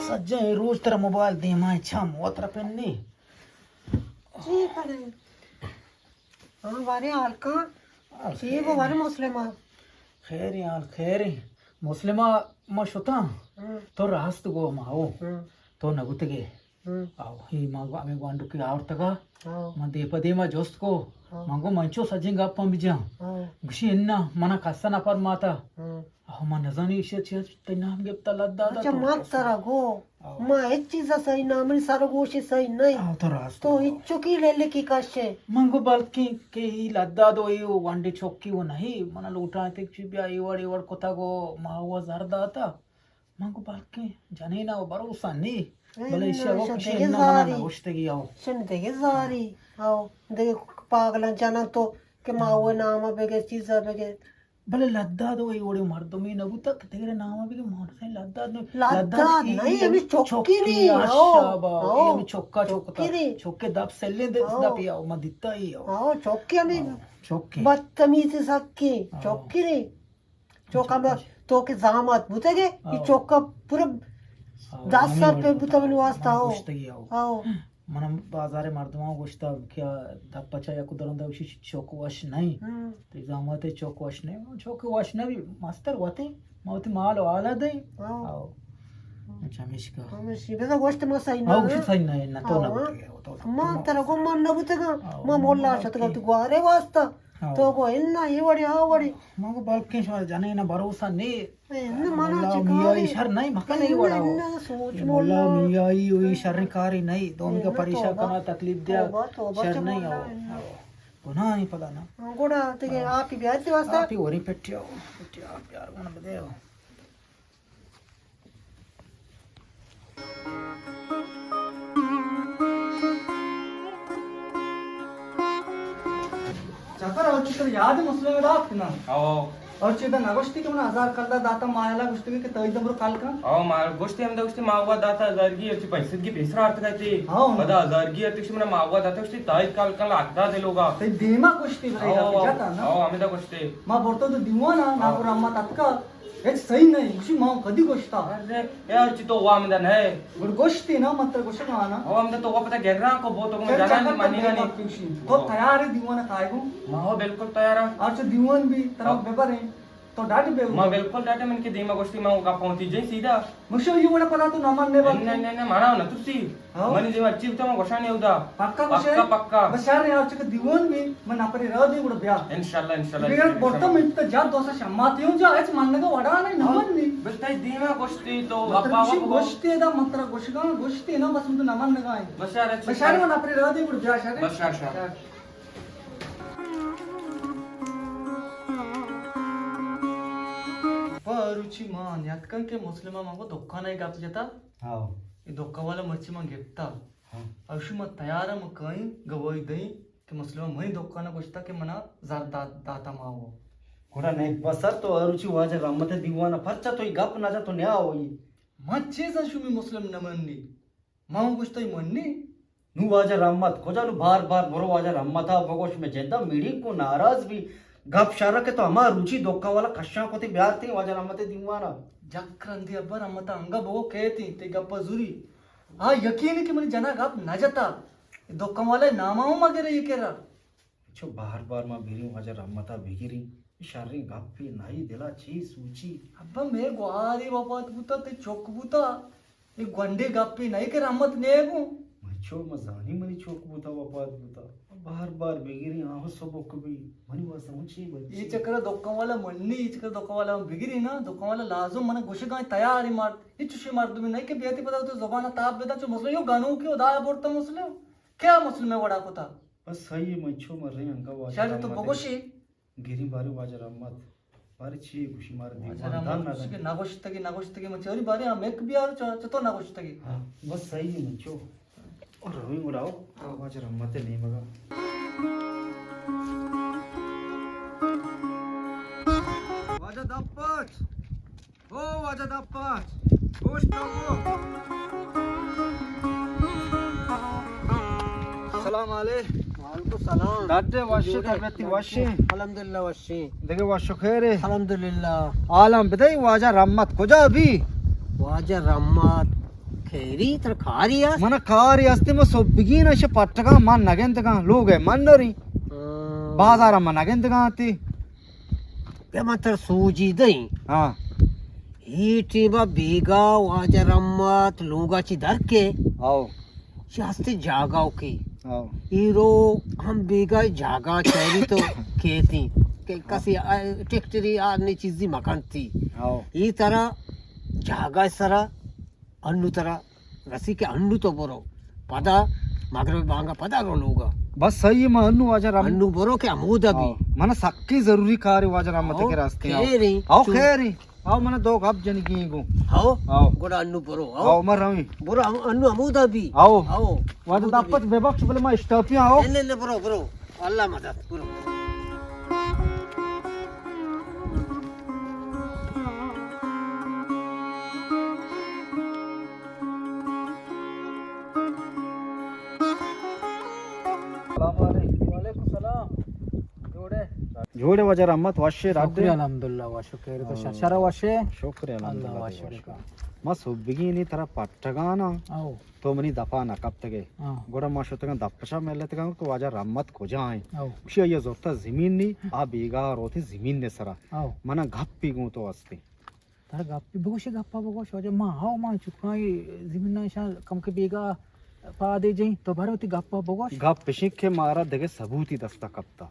سجیں روچ ترا موبائل دیما ایں، چم وت ترا پن نی۔ چی کنے؟ ہاں، بارے حال کن۔ حال چی خیر۔ بارے مسلمہ؟ خیر ایں، حال خیر ایں۔ مسلمہ، ما شتاں۔ ہاں۔ تو راست گو ما او۔ ہاں۔ تو نہ بوتگے۔ ہاں۔ او، ہی ما گو-، ہمیں گوانڈو کی آورتگا۔ ہاں۔ من دے پہ دے ما جست کو۔ ہاں۔ من گو من چو سجیں گپاں بجاں۔ ہاں۔ گوشی انا، منا کسا نہ پرماتا۔ ہاں۔ آ، من نزانی ایشی چی تئی نام گپتا لداد ءَ۔ اچھا، تو من ترا گو، آؤ۔ ما ہچ چیز ءَ سہی نہ، منی سر ءُ گوش سہی نہیں۔ آؤ، تو راست تو گو۔ ہچو کی لیلے کی کشے۔ من گو بلکیں کہ ای لداد ءُ ای ونڈے چوکی و نہیں، من لوٹاں تے چی بیا ای وڑ ای وڑ کتا گو ما و زر داتا۔ من گو بلکیں جنینا و بھروسہ نی۔ اے بلے ایشی ءَ گو ایشاں کشی دگہ انا منا زاری۔ نگوشتگی آؤ۔ شن دگہ زاری۔ آؤ، دگہ پاگلاں جناں تو کہ ما و نام بگے، چیزا بگے۔ بلے لداد و اے وڑیں مردمے نہ بوتگ کہ دگرے نام ءَ بگے مانسیں لداد نہ، لداد لداد نہ، اے اے ہمے ہمے چکی چکی نی، آ ہو، شابا، اے ہو۔ ہمے چکا چکتا۔ چکی نی۔ چکے دپ سلیں دے، ہو۔ دپ یا ما دیتا ہی ہو۔ ہو، چکی ہمے ہو، چکی۔ بدتمیز سکی، ہو۔ چکی نی۔ چکا چکی۔ تو کہ زامات بوتگے، اے ہو۔ چکا پورا ہو، دس ہمے سال پہ وڑ بوتا منی واسطہ، ہو۔ گوشتگی ہو۔ ہو۔ من ہم بازار مردماں گوشتا کہ آ دپ پچا یک درندہ گوشی چوک وش نہیں۔ ہاں۔ تو زامات چوک وش نہیں۔ چوک وش نہ بی، مستر وتی، ما وتی مال و حالا دیں۔ ہاں۔ آؤ۔ چمیشکا۔ ہمیشی بزا گوشت ما صحیح نہ آؤ، ہے۔ گوشت صحیح نہ ہے، نہ تو نہ ہاں۔ بوتگے، تو، تو ما ما ترا گو من نہ بوتگا، ہاں، ما مولا ما شتگا بلکیں تو گوارے واسطہ۔ ہاں۔ تو گو انا یہ وڑی، آ وڑی۔ ما گو بلکیں شما جنے نہ بھروسہ نہیں۔ اے، نہ، منا مولا چہ میائی کارے؟ شر نہیں، مکن اے، ای وڑا ہو۔ نہ، سوچ اے مولا مولا۔ میائی و ای شر کاری نہیں، دومی اے، کا نہ، پریشان توبہ۔ کنا، تکلیف دیا۔ توبہ، توبہ، شر چہ نہیں مولا ہو۔ اے۔ ہو۔ گناہ نہیں پدا نا۔ ہاں، گڑا تگے ہاں۔ آپ ہی بیار تے واسطہ۔ آپ ہی وری پٹیا ہو۔ پٹیا آپ یار من بدے ہو۔ چکر اور چکر یاد ہے مسلم دات نا؟ او۔ اور چیز نہ گوشتی کہ من ہزار کلدار داتا ماہلا گوشتی کہ تائی دمر کال کن؟ او، ما گوشتی ہم گوشتی ما ہوا داتا ہزار گی، اور چی پیسے کی پیسر آرت گئے تھی۔ ہاں۔ پدا ہزار گی، اور تکشی من ما ہوا داتا گوشتی تائی کال کن لاکھ دا دے لوگا۔ تئی دیما گوشتی برے او، جاتا نا؟ او، ہمیں دا گوشتی۔ ما برتا تو دیوانا، نا او۔ پر اما تتکا۔ ہچ صحیح نہیں، گوشی ما کدی گوشتا۔ ارے یار، چی تو وام دا نہ۔ گڑ گوشتی نا، مت گوشگا نا۔ او ہم تو پتہ گرا کو بو تو میں چل جانا چکر نہیں مانی تک نہیں۔ گوشی۔ تو او۔ تیار ہے دیوان کائے گو؟ ما ہو بالکل تیار ہاں۔ اچھا دیوان بھی طرف او۔ ببر ہیں۔ تو ڈاٹ بے ما ہو۔ بالکل ڈاٹ ہے، من کے دیما گوشتی ما کا پہنچی جے سیدھا۔ مشو یہ وڑا پتا تو نہ مان نے بات۔ نہیں، نہیں، نہیں، مانا نہ تسی۔ ہاں۔ منی دیما چیز تو ما گوشانے ہودا۔ پکا گوشے؟ پکا، پکا۔ بشار یار چک دیوان بھی۔ من اپری را دی گڑا بیا۔ انشاءاللہ، انشاءاللہ، بیا انشاءاللہ۔ برتا من تو جا دوسا شماتی ہوں جا، اچ من نگا وڑا نہیں، نہ من نہیں۔ بس تئی دیما گوشتی تو مطلب ابا کسی وہ گوشتی دا، مطلب گوشگا، گوشتی نا، بس من تو نہ من نگا ہے۔ بس یار، اچھا۔ بس یار من اپری را دی گڑا بیا شار۔ بس یار، شار۔ پروچی مان یاد کن کہ مسلمہ مانگو دکان ہے گپ جتا۔ ہاں۔ یہ دکان والا مرچی من گپتا۔ ہاں۔ اوشی ما تیار ہم کائیں، گواہی دئیں۔ کہ مسلم منی دکان ءَ گوشتگ کہ منا زر دات، داتہ ما ہو۔ گڑا نیک بسر تو ہر روچی واجہ رحمت ءِ دیوان ءَ پرچا تو اے گپ نہ جت تو نیا ہوئی؟ من چے زان شمی مسلم نہ منی؟ ما ہوں گوشتہ اے منی؟ نوں واجہ رحمت کجا؟ نوں بار بار برو واجہ رحمت ءَ بگوش، مئے جند ءَ میڑینک کو ناراض بی۔ گپ شر کہ تو ہما روچی دکان والا کشاں کتی بیارتی واجہ رحمت ءِ دیوان ءَ۔ جک رندی ابا رحمت ءَ انگا بگو کیتی تئی گپ ءَ زوری۔ آ یقین کہ منی جنا گپ نہ جتا۔ دکان والا نام ءَ ہوں مگرے اے کرا۔ چو بار بار ما بیریں واجہ رحمت ءَ بگریں۔ اے شریں گپے نہ، اے دل ءَ چے سوچی؟ ابا مئے گوارے وفات بوتا، تئی چک بوتا، اے گونڈے گپے نہ کہ رحمت نہ گوں۔ من چو ما زانی منی چک بوتا، وفات بوتا۔ بار بار بگریں، آ سبک بی۔ منی واسطہ ہوں چی بچی؟ اے چکر ءَ دکان والا منی، اے چکر ءَ دکان والا ہم بگری نا، دکان والا لازم من گوشگاں تیار اے مرد، ہچ چوشیں مردمے نہ کہ بیاتی پدا تو زبان ءَ تاب بداں، چو مسلم یو گنوکے و دایا برتا مسلم۔ کیا مسلم ءَ وڑا کتا؟ بس صحیح اے، من چو مریں انگا واجہ شاید تو رحمت ءَ بگوشی۔ گریں بارے واجہ رحمت۔ بارے چی گوشی مارا واجہ دیوان رحمت دان نہ گوشی کہ دان۔ نہ گوشتگی، نہ گوشتگی، من چوری بارے ہم ایک بیار چا-، چتو نہ گوشتگی۔ ہاں، بس صحیح اے من چو۔ اور رویں گڑا ہو، ہاں۔ واجہ رحمت ءِ نیمگا۔ واجہ دپ پچ۔ او واجہ دپ پچ۔ گوشت او۔ السلام علیکم۔ وعلیکم السلام۔ ڈاڈے وشے، جوڑے؟ طبیعت وشے؟ الحمدللہ وشے۔ دگہ وش و خیرے؟ الحمدللہ۔ حالاں بدئی واجہ رحمت کجا بی؟ واجہ رحمت خیری، ترا کاری است؟ من کاری است، ما سبگین اش پٹگاں، من نگندگاں، لوگ ء من نری۔ ہاں۔ بازار ء من نگندگاں تی۔ بیا من ترا سوجی دئیں۔ ہاں۔ ای ٹیما بیگا واجہ رحمت لوگا چی در کے۔ او۔ چی ہستے جاگا کی۔ او۔ ای رو ہم بیگا جاگا چہری تو کیتی کہ کسی آ-، ٹیکٹری آ نی چیزی مکنتی۔ او۔ ای طرح جاگا سرا انو ترا رسی کہ انو تو برو، پدا مغرب بانگا پدا رو لوگا۔ بس صحیح، ما انو واجہ رحمت۔ انو برو کہ ہمودا بی۔ ہاں۔ من سکی ضروری کار واجہ رحمت ہاں، کے راستے۔ خیر ہیں۔ او چون؟ خیر ہیں۔ او من دو گپ جنگی گو۔ ہاں۔ ہاں۔ گڑا انو برو۔ ہاں۔ او من رویں۔ برو ہم-، انو ہمودا بی۔ ہاں۔ ہاں۔ واجہ ہمودا دپت بی۔ ببخش بلے ما اشتاپی ہاں۔ او۔ نہیں، نہیں، برو، برو۔ اللہ مدد کرو۔ السلام علیکم۔ وعلیکم السلام۔ جوڑے؟ جوڑے واجہ رحمت، وشے؟ شکر رڈے؟ الحمدللہ، وشو خیر تو ہاں۔ شر، شر وشے؟ شکر الحمدللہ، اللہ وشے۔ ما صبحگی نی ترا پٹگانا۔ او۔ تو منی دپا نہ کپتگے۔ ہاں۔ گڑا ما شتگاں دپشا ملتگاں کہ واجہ رحمت کجا ایں؟ او۔ گوشی آئی زرتا زمین نی، آ بیگاہ روتی زمین نے سرا۔ او۔ منا گپی گوں تو ہستی۔ ترا گپی بگوشی، گپا بگوش، واجہ ما ہاو ما چکاں زمین نہ شان کم کے بیگاہ پا دے جئیں، تو بھر وتی گپا بگوش۔ گپ اشی کہ مارا دگہ ثبوتی دستا کپتا۔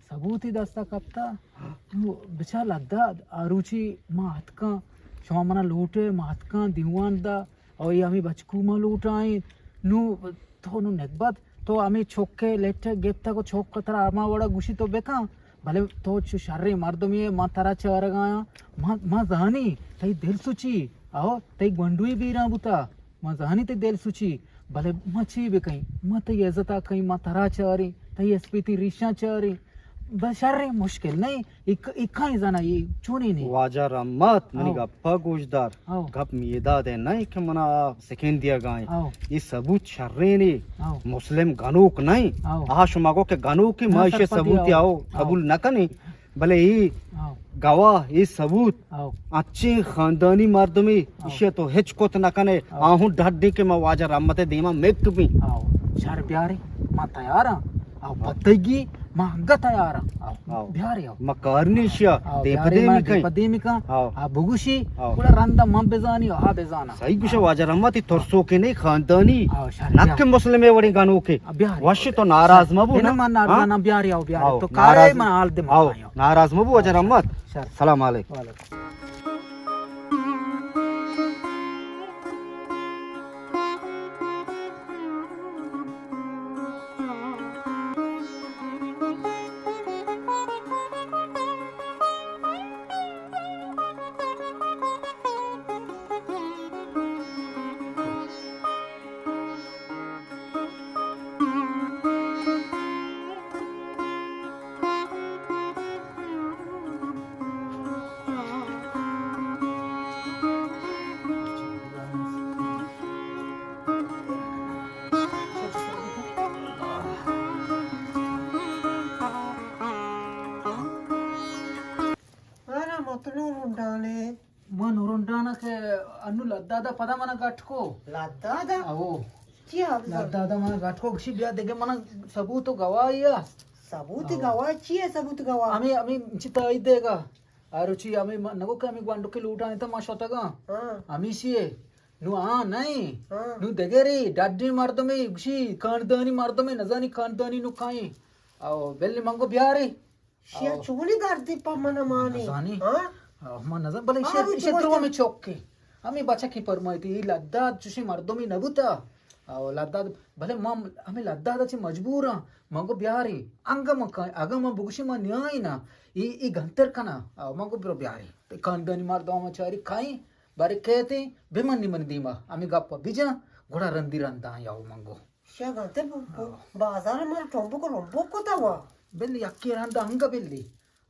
ثبوتی دستا کپتا؟ تو بچار لداد، آ روچی ما اتکاں، شما منا لوٹے، ما اتکاں دیوان دا، او اے ہمے بچکو ما لوٹائیں۔ نو تو نو نگبت، تو ہمے چکے لٹے گپتگ و چک ترا ہما وڑا گوشی تو بکن، بلے تو چو شریں مردمے ئے، ما ترا چارگایاں، ما، ما زانی تئی دل سوچی، او تئی گونڈوی بیران بوتا۔ ما زانی تئی دل سوچی، بلے ما چی بکنیں؟ ما تئی عزتا کنیں، ما ترا چاریں، تئی اسپیتی ریشاں چاریں۔ بس شریں، مشکل نئیں، اک-، اکائیں زنا اے چونیں نئیں۔ واجہ رحمت، منی او۔ گپا گوش دار۔ او۔ گپ میداد ء نئیں کہ منا سکین دیگا ایں۔ او۔ اے ثبوت شریں ایں۔ او۔ مسلم گنوک نئیں۔ او۔ آ شما گو کہ گنوک ایں، ما ہاں، ایشی سرپدی ثبوت او۔ آؤ او۔ قبول نہ کنیں۔ بلے اے ہاں۔ گواہ، اے ثبوت، ہاں۔ اچیں خاندانی مردمے، ہاں۔ ایشی تو ہچ کت نہ کنے، ہاں۔ آہوں ڈڈ دیں کہ ما واجہ رحمت ء دیما مک بیں۔ ہاں۔ شر بیارے، ما تیار ہاں۔ او ہاں۔ پتگی، ما انگا تیار ہاں۔ او ہاں۔ بیارے او۔ ما کارنی ایشی ء، ہاں، دیم پہ بیارے دیمی ما کئیں۔ دیم پہ دیمی کن۔ ہاں۔ آ بگوشی، ہاں۔ گڑا رندا من بزانی، آ بزانا۔ صحیح گوشے ہاں۔ واجہ رحمت، ترسوکے نئیں خاندانی۔ ہاں، شر نہ بیار۔ کہ مسلمے وڑیں گنوکے۔ بیار۔ وش تو ناراض مبو نا۔ من ناراض ہاں؟ نہ، بیار آؤ، بیار۔ آؤ، تو کارے ناراض من حال دے آؤ، مکایو۔ ناراض مبو واجہ رحمت۔ شر۔ سلام علیکم۔ وعلیکم۔ آرام اتنو رونڈانے۔ من رونڈانا کہ انو لدادا پدا منا گٹ کو۔ لدادا؟ او۔ چی حال زن؟ لدادا منا گٹ کو، گشی بیا دگہ منا ثبوت و گواہی آ۔ ثبوت او۔ گواہ چی ہے ثبوت گواہ؟ ہمیں، ہمیں چی تائید دے گا۔ آ روچی ہمیں م-، نگو کہ ہمیں گوانڈو کے لوٹانے تا ما شتگا۔ ہاں۔ ہمیشی ہے۔ نو آ نہیں۔ ہاں۔ نو دگری ڈڈی مردمی، گشی خاندانی مردمی، نزانی خاندانی نو کائیں۔ او بلی منگو بیاری۔ شیا او۔ چونی گردی پا من مانی۔ نزانی۔ ہاں؟ او، من نزان، بلے آ، شیا، روچ شیا روچ درو ہمیں چوک کے۔ ہمیں بچکی پرمائیتی، ای لداد چوشی مردمی نبوتا۔ او، لداد، بلے ما ہمیں لداد چی مجبور ہاں۔ من گو بیاری۔ انگا من کائیں، اگا من بگوشی من نیائی نا۔ ای، ای گنتر کنا۔ او، من گو برو بیاری۔ خاندانی مردم ما چاری کائیں، بارے کہتے، بے منی من دیما۔ ہمیں گپا بجا، گڑا رندی رندا یا من گو۔ شگنتے ب-، ب-، بازار مارا ٹمبک رمبک کتا وا۔ بلی یکی رندا انگا بلی۔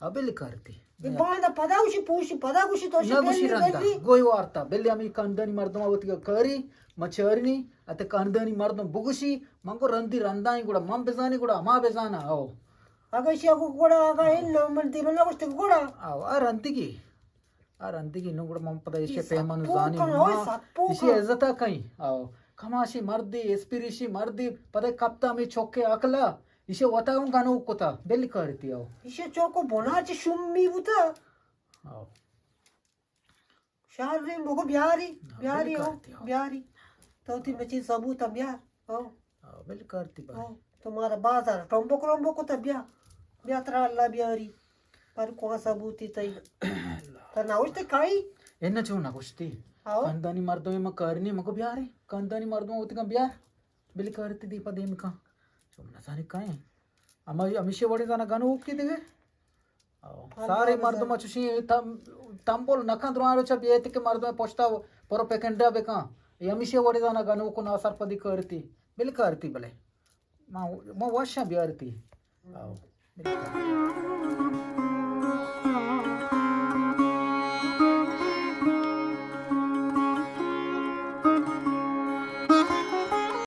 آ بلی کارتی۔ اے باندا پدا گوشی پوشی، پدا گوشی تو نہ گوشی بلی، رندا۔ بلی۔ گوی وارتا۔ بلی ہمیں خاندانی مردم آوتی کا کاری، ما چارنی، اتے خاندانی مردم بگوشی، من کو رندی رندائیں گڑا من بزانی گڑا ہما بزانا، او۔ اگا شیا کو گڑا اگا ان من دیما نہ گوشتے گڑا۔ او، آ رندگی۔ آ رندگی نوں گڑا من پدا ایشی پیمان زانی، ما ایشی عزت ءَ کئیں۔ آؤ، کماشی مردی، اسپریشی مردی، پدا کپتا ہمے چوکے عقل ءَ، ایشی وتا اوں گنوک کتا، بل کارتی۔ آؤ، ایشی چوکو بنا چہ شومی بوتا۔ آؤ، شہر رے مگو بیاری، بیاری۔ آؤ، بیاری۔ تو تی مچی ثبوت بیار۔ آؤ۔ آؤ، بل کارتی بھائی۔ آؤ، تو مارا بازار ٹومبو کرمبو کتا، بیا۔ بیا ترا اللہ بیاری۔ پر کواں ثبوتی تئی؟ ترا نہ گوشتی کائی؟ اے نہ چون نہ گوشتی۔ آؤ۔ خاندانی مردم ما کار نی، مگو بیارے۔ خاندانی مردم ہوتی کن بیار۔ بل کارتی دی پا دیم کن۔ چون نہ زانی کائیں۔ اما ہمیشی وڑی زانا گنوکی دیگہ۔ آؤ۔ سارے مردم چوشی تم-، تمبول نکن دران روچا بیایتی کہ مردم پشتا پروپیگنڈا بکن۔ اے ہمیشی وڑی زانا گنوک و ناسرپدی کارتی۔ بل کارتی بلے۔ ما، ما وشاں بیارتی۔ آؤ۔